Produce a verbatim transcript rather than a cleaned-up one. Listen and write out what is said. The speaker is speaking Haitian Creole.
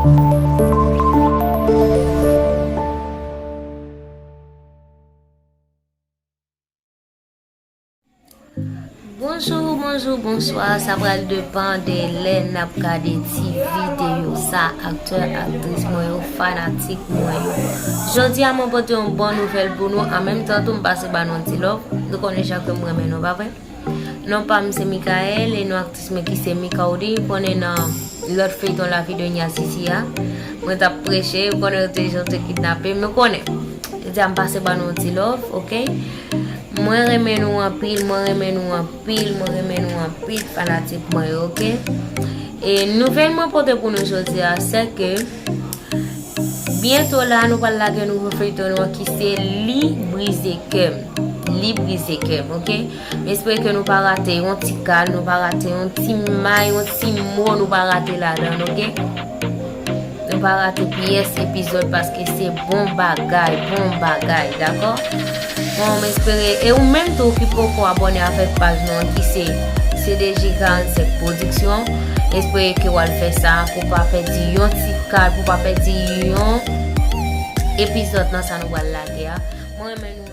Bonjou, bonjou, bonswa. Sa pral depann de lè n ap gade ti videyo sa, aktè, aktris mwen yo, fanatik mwen yo. Jodi a, mwen pote yon bon nouvèl pou nou. An menm tan tou, m pase ba nou yon ti love. Nou konnen jan ke m renmen nou, pa vre? Non pa m se Michael e non aktris mwen ki se Mikaody. Ou konnen nan lòt feyton La vie de Niasisi a, mwen t ap preche. Ou konnen yo te, yo te kidnape m, ou konnen. Jodi a m pase ba nou yon ti love, oke? Mwen renmen nou anpil, mwen renmen nou anpil, mwen renmen nou anpil, fanatik mwen yo, oke? E nouvèl mwen pote pou nou jodi a, se ke byento la, nou pral lage nouvo feyton nou an ki se Li Brize Kè M. Li Brize Kè M, oke? M espere ke nou pa rate yon ti kal, nou pa rate yon ti may, yon ti mo, nou pa rate ladan, oke? Nou pa rate pyès epizòd paske se bon bagay, bon bagay, dakò? Bon, m espere, e ou menm tou ki poko abòne avèk paj nou an ki se C D J karannsenk Production, espere ke w al fè sa pou pa pèdi yon ti kal, pou pa pèdi yon epizòd nan sa nou pral lage a. Mwen renmen nou.